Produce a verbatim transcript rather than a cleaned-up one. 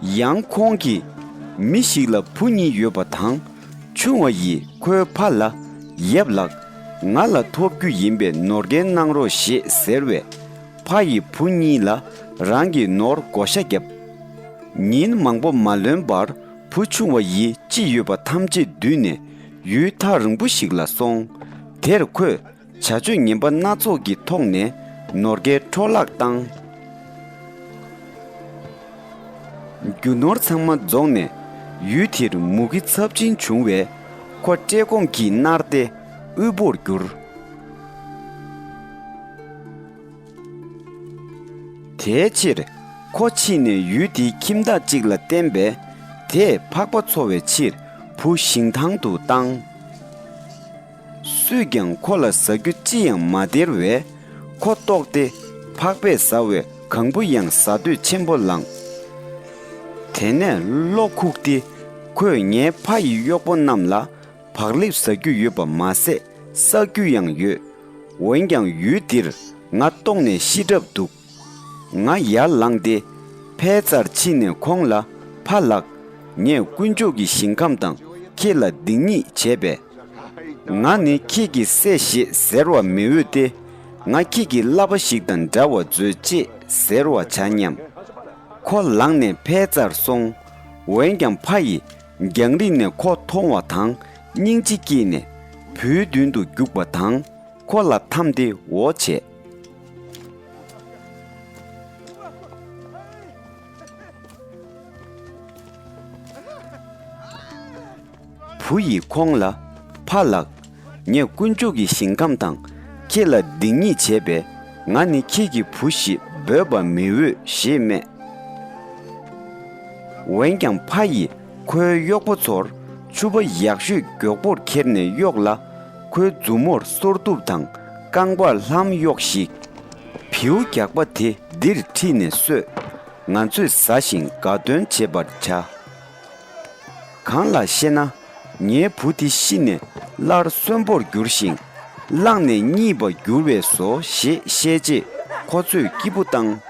ཡང་ཁོང་གིས་མི་ཞིག་ལ་བུ་གཉིས་ཡོད་པ་དང་། ཆུང་བ་ཡིས་ཁོའི་ཕ་ལ། ཡབ་ལགས། ང་ལ་ཐོབ་རྒྱུ་ཡིན་པའི་ནོར་སྐལ་གནང་རོགས་ཞེས་ཟེར་བས། ཕ་ཡིས་བུ་གཉིས་ལ་རང་གི་ནོར་བགོ་བཤའ་བརྒྱབ། ཉིན་མང་པོ་མ་ལོན་པར་བུ་ཆུང་བ་ཡིས་ཅི་ཡོད་པ་ཐམས་ཅད་བསྡུས་ནས་ཡུལ་ཐག་རིང་པོ་ཞིག་ལ་སོང་། དེར་ཁོས་བྱ་སྤྱོད་ངན་པ་སྣ་ཚོགས་ཀྱི་ཐོག་ནས་ནོར་སྐལ་འཕྲོ་བརླག་བཏང་། རྒྱུ་ནོར་ཚང་མ་རྫོགས་ནས་ཡུལ་དེར་མུ་གེ་ཚབས་ཆེན་བྱུང་བས། ཁོ་བཀྲེས་སྐོམ་གྱིས་མནར་ཏེ་དབུལ་པོར་གྱུར། དེའི་ཕྱིར་ཁོ་ཕྱིན་ནས་ཡུལ་དེའི་ཁྱིམ་བདག་ཅིག་ལ་བསྟན་པས། དེས་ཕག་པ་འཚོ་བའི་ཕྱིར་བུ་ཞིང་ཐང་དུ་བཏང་། སུས་ཀྱང་ཁོ་ལ་ཟ་རྒྱུ་ཅི་ཡང་མ་སྟེར་བས། ཁོ་ལྟོགས་ཏེ་ཕག་པས་ཟ་བའི་གང་བུ་ཡང་ཟ་འདོད་ཆེན་པོ་ལངས། དེ་ནས་བློ་ཁུག་སྟེ། ཁོས་ངའི་ཕ་ཡི་གཡོག་པོ་རྣམས་ལ་བག་ལེབ་ཟ་རྒྱུ་ཡོད་པ་མ་ཟད། བསག་རྒྱུ་ཡང་ཡོད། འོན་ཀྱང་ཡུལ་འདིར་ང་ལྟོགས་ནས་ཤི་གྲབས་འདུག། ང་ཡར་ལངས་ཏེ་ཕའི་རྩར་ཕྱིན་ནས་ཁོང་ལ། ཕ་ལགས། ངས་དཀོན་མཆོག་གི་ཞིང་ཁམས་དང་ཁྱེད་ལ་སྡིག་ཉེས་བྱས་པས། ང་ནི་ཁྱེད་ཀྱི་སྲས་ཞེས་ཟེར་བར་མི་འོས་ཏེ། ང་ཁྱེད་ཀྱི་གླ་པ་ཞིག་དང་འདྲ་བར་མཛོད་ཅེས་ཟེར་བར་བྱ་སྙམ། ཁོ་ལངས་ནས་ཕའི་རྩར་སོང་། འོན་ཀྱང་ཕ་ཡིས་རྒྱང་རིང་ནས་ཁོ་མཐོང་བ་དང་སྙིང་རྗེ་སྐྱེས་ནས་བུའི་མདུན་དུ་རྒྱུག་པ་དང་། ཁོ་ལ་འཐམས་ཏེ་འོ་བྱས། བུ་ཡིས་ཁོང་ལ། ཕ་ལགས། ངས་དཀོན་མཆོག་གི་ཞིང་ཁམས་དང་ཁྱེད་ལ་སྡིག་ཉེས་བྱས་པས། ང་ནི་ཁྱེད་ཀྱི་བུ་ཞེས་འབོད་པར་མི་འོས་ཞེས་སྨྲས། འོན་ཀྱང་ཕ་ཡིས་ཁོའི་གཡོག་པོ་ཚོར་ཕྱུ་པ་ཡག་ཤོས་མགྱོགས་པོར་ཁྱེར་ནས་གཡོགས་ལ། ཁོའི་མཛུབ་མོར་སོར་གདུབ་དང་རྐང་པར་ལྷམ་གཡོགས་ཤིག། བེའུ་རྒྱགས་པ་དེ་འདིར་ཁྲིད་ནས་གསོད། ང་ཚོས་ཟ་ཞིང་དགའ་སྟོན་བྱེད་པར་བྱ། གང་ལགས་ཤེ་ན། ངའི་བུ་དེ་ཤི་ནས་སླར་གསོན་པོར་འགྱུར་ཞིང་། བླངས་ནས་རྙེད་པར་འགྱུར་བས་སོ་ཞེས་བཤད་རྗེས་ཁོ་ཚོས་སྐྱིད་པོ་བཏང་།